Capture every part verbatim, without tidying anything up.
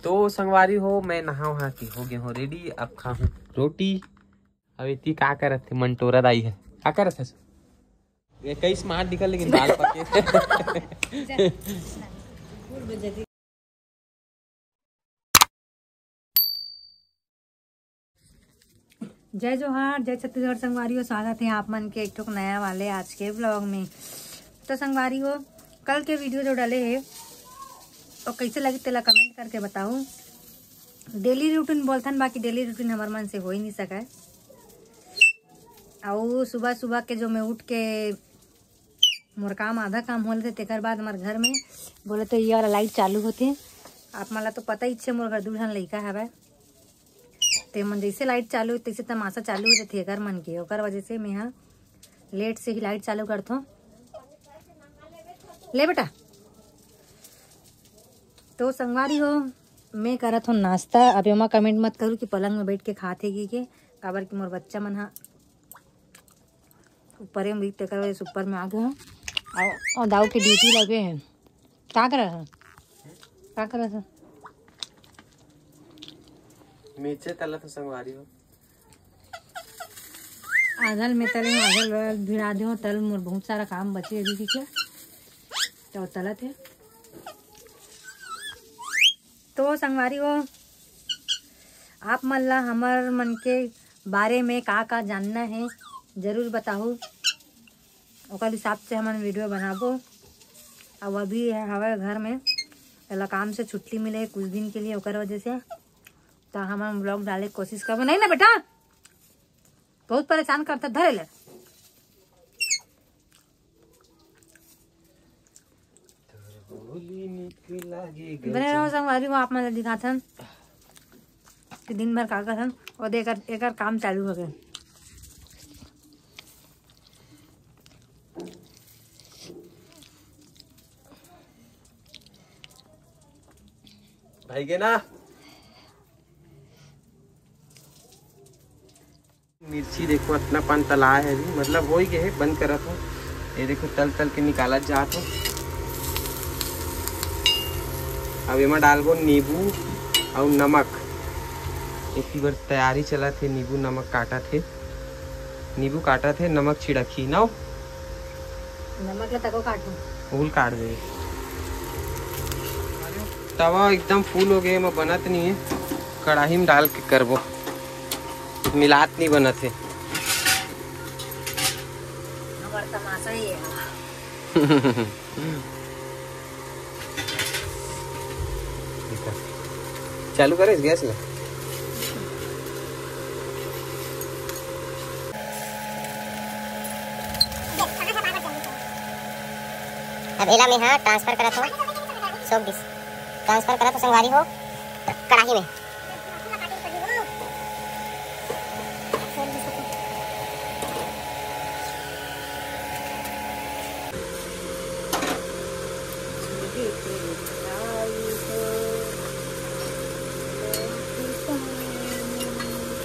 तो संगवारी हो, मैं नहा वहा के हो गया हूँ रेडी। अब खाहूँ रोटी। अब इतनी का करत थे, मंटोरा दाई है, का करत है? ये कई स्मार्ट दिखल, लेकिन बाल पके। जय जोहार, जय छत्तीसगढ़ संगवारी हो, स्वागत है आप मन के एक ठोक नया वाले आज के ब्लॉग में। तो संगवारी हो, कल के वीडियो जो डाले है, तो कैसे लगी तेला कमेंट करके बताओ। डेली रूटीन बोलथन, बाकी डेली रूटीन हमर मन से हो ही नहीं सके। अउ सुबह सुबह के जो मैं उठ के मोर काम आधा काम हो लेथे, तेकर बाद हमर घर में बोले तो ये वाला लाइट चालू होथे। आप मन ला तो पता ही छे, मोर घर दू झन लइका हवय, ते मन जैसे लाइट चालू तैसे तमाशा चालू हो जाथे एकर मन के। ओकर वजह से मैं हा लेट से ही लाइट चालू करथों। ले बेटा, तो संगवारी हो, मैं करत हो नाश्ता। अब एमा कमेंट मत करू कि पलंग में बैठ के खाथे की के, काबर कि मोर बच्चा मन हा ऊपरे में, तेकर वजह से ऊपर में आ गए हैं। और, और दाऊ के ड्यूटी लगे हैं। का कर रहा है? का कर रहा था? मिर्चे तला था संगवारी हो। आधल में तले, आधल भिड़ा दे, तल मोर बहुत सारा काम बचे अभी, ठीक है, तो तलत है। तो संगवारी हो, आप मन ला हमर मन के बारे में का का जानना है, जरूर बताहू। ओकर हिसाब से हमन वीडियो बनाबो। अब अभी हवे घर में, एला काम से छुट्टी मिले कुछ दिन के लिए, ओकर वजह से तो हमन ब्लॉग डाले के कोशिश करबो। नहीं ना बेटा, बहुत परेशान करता, धरे ले। बने रहो संगवारी हो, आप मन ला दिखाथन कि दिन भर का करथन। और एकर, एकर काम चालू हो गए। भाई के ना मिर्ची देखो, अतना पान तला है अभी, मतलब हो ही गए है, बंद करत हो। ये देखो, तल तल के निकालत जात हो। अब एमा डालबो नींबू और नमक। इतनी बार तैयारी चलत है, नींबू नमक काटत है, नींबू काटत है, नमक छिड़की ना हो। नमक ला तको काटू। फूल काट दे। तवा एकदम फूल हो गए, एमा बनत नहीं है, कढ़ाई में डाल के करबो, मिलात नहीं बनत है। हमार तमाशा ही है। चालू करे गैस ला। अब एला में हाँ ट्रांसफर करत हो, सोक दिस ट्रांसफर करत हो संगवारी हो कढ़ाई में।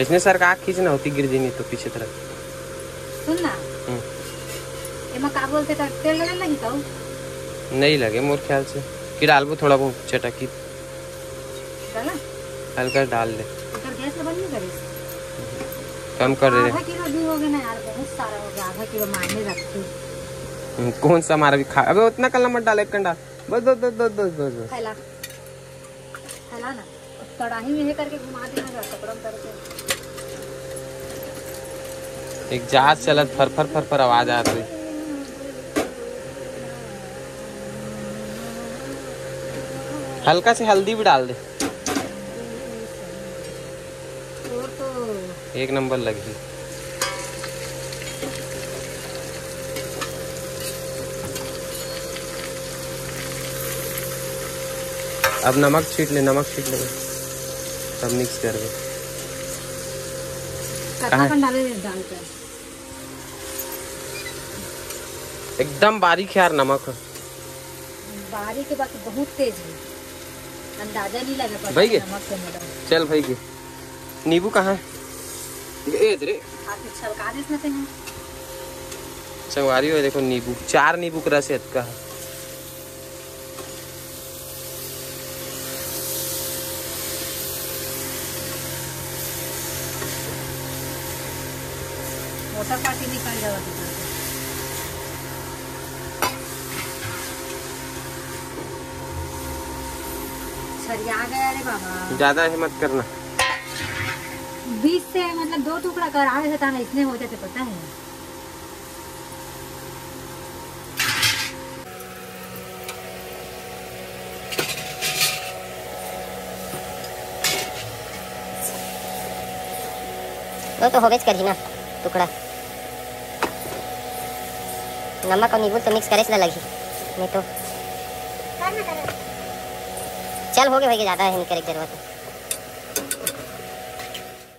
इसने सर का आँख खींचना होती, गिर जाएंगे तो पीछे तरफ। सुन ना, हम्म। एमा का बोलते, त तेल डाले लगी का? नहीं लगे मोर ख्याल से, कि डालबो थोड़ा बहुत चटकी। डाला? हल्का डाल दे। एकर गैस ला बंद नहीं करिस? कम कर दे। आधा किलो भी हो गया ना यार, बहुत सारा हो गया, आधा किलो मारने रखते। हम्म, कौन सा मारा भी खा, अबे उतना कल्ला मत डाल, एक कंडा। बस, बस, बस। फैला, फैला ना। कढ़ाई में ये करके घुमा देना, कपड़ा में करके। एक जहाज चलत, फर फर फर फर आवाज आ रही। हल्का से हल्दी भी डाल दे। एक नंबर लगी। अब नमक छीट ले, नमक छीट ले, तब मिक्स कर दे। कहाँ? कहाँ डाले रे, डाल कर। एकदम बारीक है यार नमक। बारीक के बाकी बहुत तेज है, अंदाजा नहीं लगा पता भाई के? नमक के मतलब। चल भाई के। नींबू कहाँ है? ए, इधर है। हाथ में छलका देस ना तें। संगवारी हो, देखो नींबू, चार नींबू के रस है अतका है। मोटा पार्टी निकल जावा तो। छरिया गया रे बाबा। ज्यादा हिम्मत करना। बीच से मतलब दो टुकड़ा कर आए थे, ताना इतने हो जाते, पता है। वो तो होबेच करही ना टुकड़ा। नमक और नींबू तो मिक्स करे से लगही, नहीं तो चल होगे, होगे, ज्यादा है नहीं करे के जरूरत है।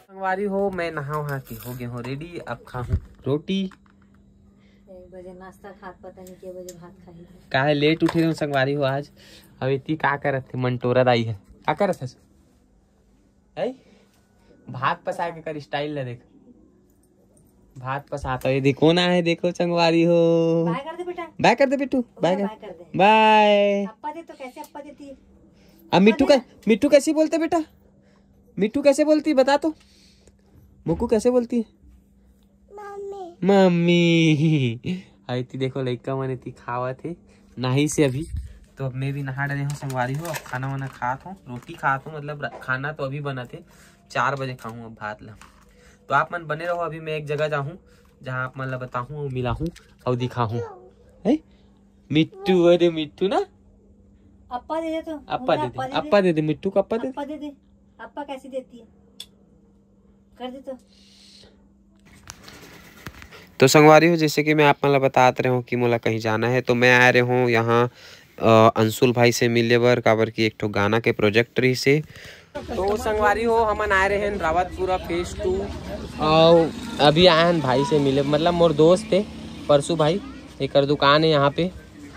संगवारी हो, मैं नहा वहा के हो गया हूँ रेडी। अब खाहूँ रोटी। एक बजे नाश्ता खात, पता नहीं के बजे भात खाही। काहे लेट उठे रहे संगवारी हो आज। अब इतनी का करत थे, मंटोरा दाई है, का करत है? है? भात पसा के कर स्टाइल ले देख। भात पसाता है, देखो ना है, देखो संगवारी हो। बाय कर दे बेटा। बाय कर दे बिट्टू, बाय कर। बाय कर दे। बाय। अप्पा दे तो कैसे अप्पा देती है? अब मिट्टू का, मिट्टू कैसे बोलते बेटा? मिट्टू कैसे बोलती बता तो, मुक्कू कैसे बोलती है? मम्मी। मम्मी। आई थी देखो लइका मन इतनी खावत है। नहाइस अभी, तो अब मैं भी नहा डरे हूँ संगवारी हो। अब खाना वाना खात हूँ, रोटी खात हूँ, मतलब र-, खाना तो अभी बनत है, चार बजे खाहूँ अब भात ला। तो आप मन बने रहो, अभी मैं एक जगह जाहूँ जहाँ आप मन ला बताहूँ और मिलाहूँ और दिखाहूँ। है मिट्टू, अरे मिट्टू ना, अप्पा दे दे तो, अप्पा दे दे, अप्पा दे दे, मिट्टू को अप्पा दे दे। अप्पा दे दे, अप्पा कैसे देती है? कर दे तो। तो संगवारी हो, जैसे कि मैं आप मन ला बतात रहे हूँ कि मोला कहीं जाना है, तो मैं आ रहे हूँ यहाँ, अ, अंशुल भाई से मिले बर, काबर कि एक ठो गाना के प्रोजेक्ट रहिस हे। तो संगवारी हो, हमन आए रहे हैं रावतपुरा फेज टू, और अभी आए हैं भाई से मिले, मतलब मोर दोस्त है परसू भाई, एकर दुकान है यहाँ पे,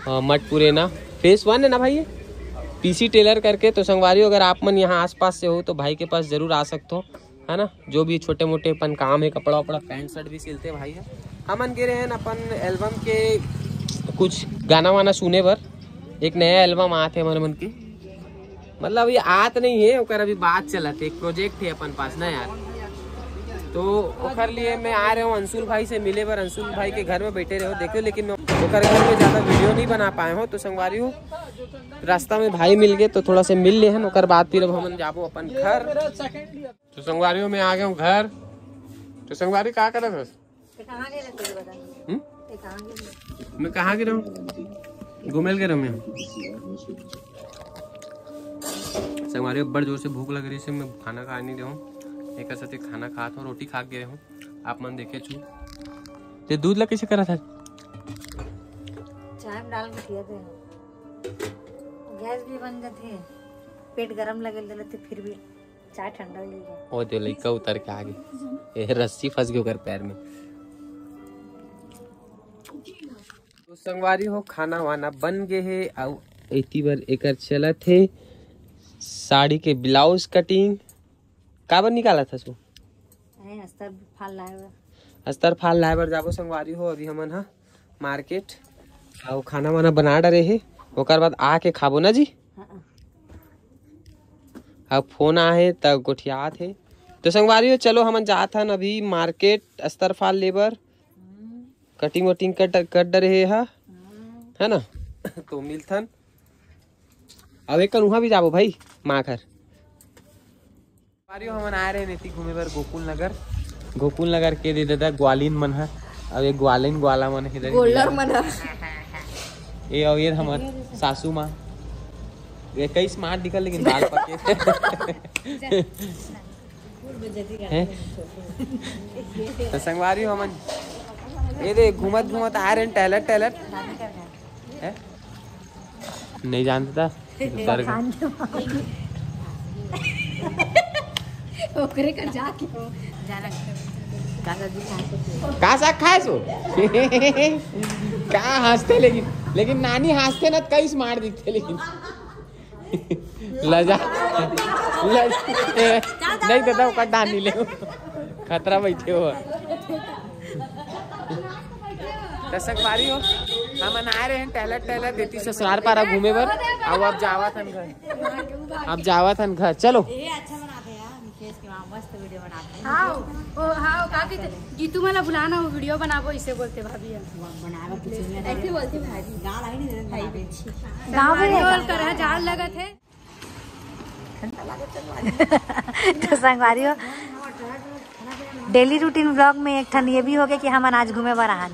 अ, मठपुरेना, फेज वन है ना भाई ये, पीसी टेलर करके। तो संगवारी हो, अगर आप मन यहाँ आसपास से हो तो भाई के पास जरूर आ सकते हो, है ना। जो भी छोटे मोटे अपन काम है, कपड़ा वपड़ा, पैंट शर्ट भी सिलते भाई है। हमन गे रहे हैं अपन एल्बम के कुछ गाना वाना सुने बर, एक नया एल्बम आत है हमन मन के, मतलब ये आत नहीं है, ओकर अभी बात चलत है, एक प्रोजेक्ट है अपन पास ना यार। तो ओकर लिए मैं आ रहे हूँ अंशुल भाई से मिले बर, अंशुल भाई के घर में बैठे रहो, देखो, लेकिन ओकर घर में ज्यादा वीडियो नहीं बना पाए हो। तो संगवारी हो, रास्ता में भाई मिल गए तो थोड़ा से मिल ले हन, ओकर बाद फिर अब हमन जाबो अपन घर। तो संगवारी हो, मैं आ गया हूँ घर। तो संगवारी का करत हस? ते कहाँ गे रहे तेरे बता? हम्म? ते कहाँ गे रहे? मैं कहाँ गे रहूँ? घूमे ल गे रहूँ मैं। संगवारी हो, बड़ जोर से भूख लग रही है, मैं खाना खा नहीं रहा हूँ। एक साथ खाना खात हूँ, रोटी खा के रहे हूँ, आप मन देखे छू। ते दूध ला कैसे करत हस? चाय में डाल के पिया दे। गैस भी बन जाती है, पेट गरम लगे देला तो फिर भी चाय ठंडा हो जाएगा। ओ दे लइका उतर के आ गे। ए, रस्सी फंस गई ओकर पैर में। तो संगवारी हो, खाना वाना बन गए हे, अउ एती बर एकर चलत हे साड़ी के ब्लाउज कटिंग। काबर निकालत हस वो? अरे, अस्तर फाल लाए बर। अस्तर फाल लाए बर जाबो संगवारी हो, अभी हमन ह मार्केट, अउ खाना वाना बना डरे हे, ओकर बाद आके खाबो ना जी। हाँ। अब फोन आ हे त गोठियात हे। तो संगवारी हो, चलो हमन जात हन अभी मार्केट अस्तर फाल लेबर। हम्म। कटिंग वटिंग कर, कर डरे हे हा, हम्म। है ना? तो मिलथन। अब एक उहाँ भी जाबो भाई, माँ घर। संगवारी हो, हमन आए रहे नेती घूमे बर गोकुल नगर। गोकुल नगर के दे दादा ग्वालिन मन ह, अब ये ग्वालिन ग्वाला मन हे इधर गोल्डर इंडिया। मन ह। ये और ये हमर सासू माँ, ये कई स्मार्ट दिखल लेकिन बाल पके। हैं? तो संगवारी हो हमन, ये दे घूमत घूमत आ रहे हैं टहलत टहलत। हैं? नहीं जानता। डर गए। ओकरे कर जाके हो। जाना। का सब्जी खाए सो? का साग खाए सो? का हंसते लेकिन, लेकिन नानी हंसते ना, कई स्मार्ट दिखते लेकिन। लजा, लजा। नहीं दादा, ओकर डाल नहीं ले। खतरा बैठे हो। तो संगवारी हो, हमन आए रहे हैं टहलत टहलत देती ससुरार पारा घूमे बर। अब, अब जावत हन घर, अब जावत हन घर। चलो। मस्त वीडियो बनाते हैं। हाँ, ओ हाँ, काफी जीतू मला बुलाना, वो वीडियो बनाबो, इसे बोलते भाभी है। बनावे कुछ नहीं है। ऐसे बोलते भाभी। गाल आई नहीं दे, बनावे। गाँव में और करहा जाल लगत है। तो संगवारी हो, डेली रूटीन व्लॉग में एक ठन ये भी हो गया कि हमन आज घूमे बर आहन।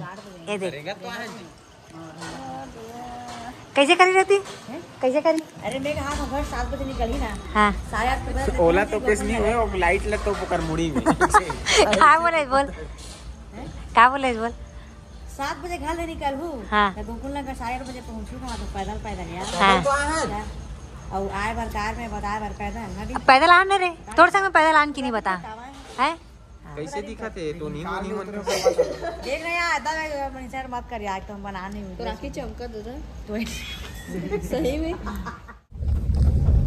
ये देख, कैसे करी रहती, कैसे करी? अरे मैं कहा था घर सात बजे निकली ना। हाँ। साढ़े आठ बजे ओला तो कुछ नहीं हुआ, और लाइट लग तो ओकर मुड़ी में। का बोले बोल, का बोले बोल? सात बजे घर ले निकल हूँ। हाँ। तो गोकुल नगर साढ़े आठ बजे पहुँचू, वहाँ तो पैदल पैदल यार। हाँ। और आए बार कार में, बताए बार पैदल ना भी। पैदल आन रे, तोर संग में पैदल आन की नहीं बता, है? कैसे दिखत है तो नींद नहीं मन। देख रहे हैं, आधा मैं मनीषा मत कर यार, तो हम बना नहीं तो राखी चमका दे दे। तो सही में।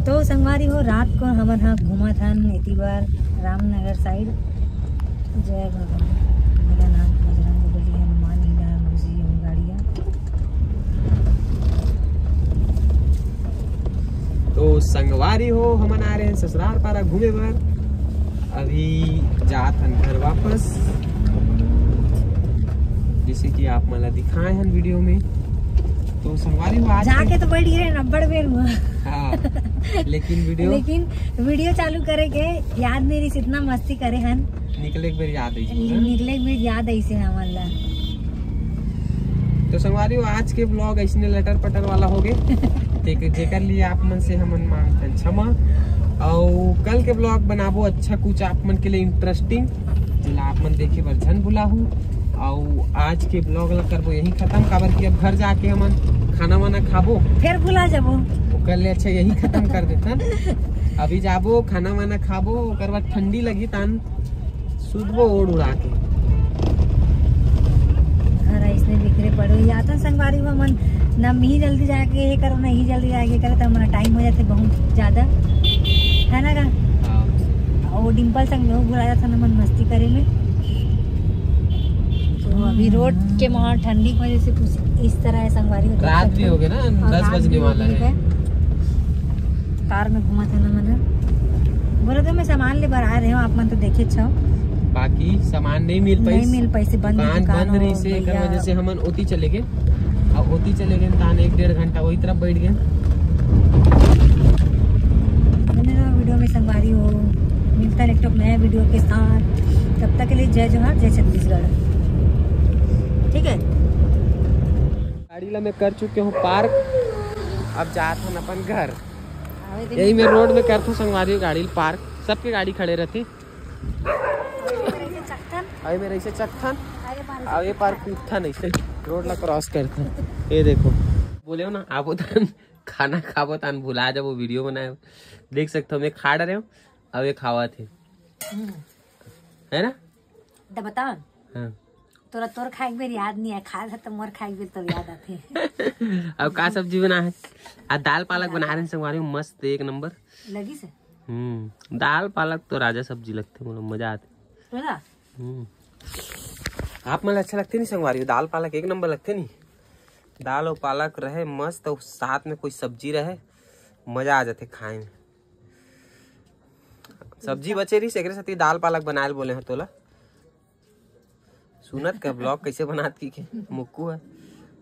तो संगवारी हो, रात को हमन ह घूमत हन एती बार रामनगर साइड। जय भगवान, भोलेनाथ, बजरंग बली, हनुमान, हीरा, गुरुजी, हम गाड़िया। तो संगवारी हो, हमन आ रहे हैं ससुराल पारा घूमे बर। अभी जात हन घर वापस, जैसे कि आप मन ला दिखाए हन वीडियो में। तो संगवारी हो, आज जाके तो बैठ गए अब्बड़ बेर हुआ। हाँ, लेकिन वीडियो लेकिन वीडियो चालू करे के याद नहीं रही, इतना मस्ती करे हन। निकले एक बेर याद आई। निकले एक बेर याद आई से हमन ला। तो संगवारी हो, आज के व्लॉग ऐसने लटर पटर वाला हो गए। ते-, जेकर लिए आप मन से हमन मांगथन क्षमा। और कल के व्लॉग बनाबो अच्छा कुछ आप मन के लिए इंटरेस्टिंग, जेला आप मन देखे बर झन भुलाहू। और आज के व्लॉग ला करबो यही खत्म, काबर कि अब घर जाके हमन खाना वाना खाबो। फिर भुला जाबो। ओकर ले अच्छा यही खत्म कर देथन। अभी जाबो, खाना वाना खाबो, ओकर बाद ठंडी लगी तान सुतबो ओढ़ उड़ा के। घर ऐसने बिखरे पड़े हो। या तो संगवारी हो मन, ना मी जल्दी जाके ये करो, ना ही जल्दी जाके ये करो, तो हमारा टाइम हो जाते बहुत ज्यादा, है ना का? हाँ। और डिम्पल संग में वो भुला जाता ना मन मस्ती करे में। तो अभी रोड के माहौल ठंडी की वजह से कुछ इस तरह है संगवारी हो, देख रात सकते भी हो। हो गया ना, और दस रात बजने भी हो वाला गई है। है। कार में घुमा था ना मन। बोले तो मैं सामान ले बर आ रहे हो, आप मन तो देखे छो। बाकी सामान नहीं मिल नहीं पाइस। मिल पाइस, बंद दुकान दुकान बंद हो रही से, एकर भैया। वजह से हमन ओती चले गए। अब ओती चले गए, तान एक डेढ़ घंटा वही तरफ बैठ गए। बने रहो वीडियो में संगवारी हो, मिलता है एक ठो नया वीडियो के साथ। तब तक के लिए जय जोहार, जय छत्तीसगढ़। ठीक है, गाड़ी ला मैं कर चुके हूँ पार्क, अब जात हन अपन घर। आवे दे। यही मैं रोड में करथों संगवारी हो गाड़ी पार्क, सबके गाड़ी खड़े रहते। अरे मेरे इसे चकथन। अरे बार अब ये पार कूदथन ऐसे, रोड ला क्रॉस करथन। ये देखो, बोले हो ना, आबो तन खाना खाबो तन भुला जाबो, वीडियो बनाए। देख सकते हो, मैं खा रहे हूँ, अब ये खावा थे, है ना? तो बता, हाँ। तोरा तोर खाए के बेर याद नहीं आए, खा था तो मोर खाए के बेर तो याद आते। अब का सब्जी बना है? आ दाल पालक बना रहे हैं संगवारी, मस्त एक नंबर। लगी से? हम्म, दाल पालक तो राजा सब्जी लगथे, मोला मजा आथे। तोला? हम्म। आप मन ला अच्छा लगथे नहीं संगवारी? दाल पालक एक नंबर लगथे नहीं? दाल और पालक रहे मस्त, और साथ में कोई सब्जी रहे, मजा आ जाथे खाए में। सब्जी बचे रही, एकरे साथ ही दाल पालक बनाए ल बोले हैं तोला। सुनत का ब्लॉग कैसे बनात की के मुक्कू है।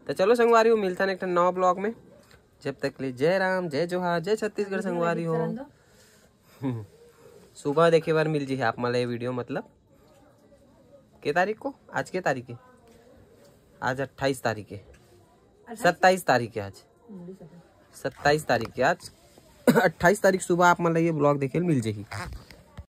तो चलो संगवारी हो, मिलता है एक ठन नवा ब्लॉग में। जब तक ले जय राम, जय जोहार, जय छत्तीसगढ़ संगवारी हो। सुबह देखे बर मिल जी आप मला ये वीडियो, मतलब के तारीख को? आज के तारीख है? आज अट्ठाईस तारीख है, सत्ताईस तारीख है आज, सत्ताईस तारीख है आज। अट्ठाईस तारीख सुबह आप मला ये ब्लॉग देखे मिल जाही।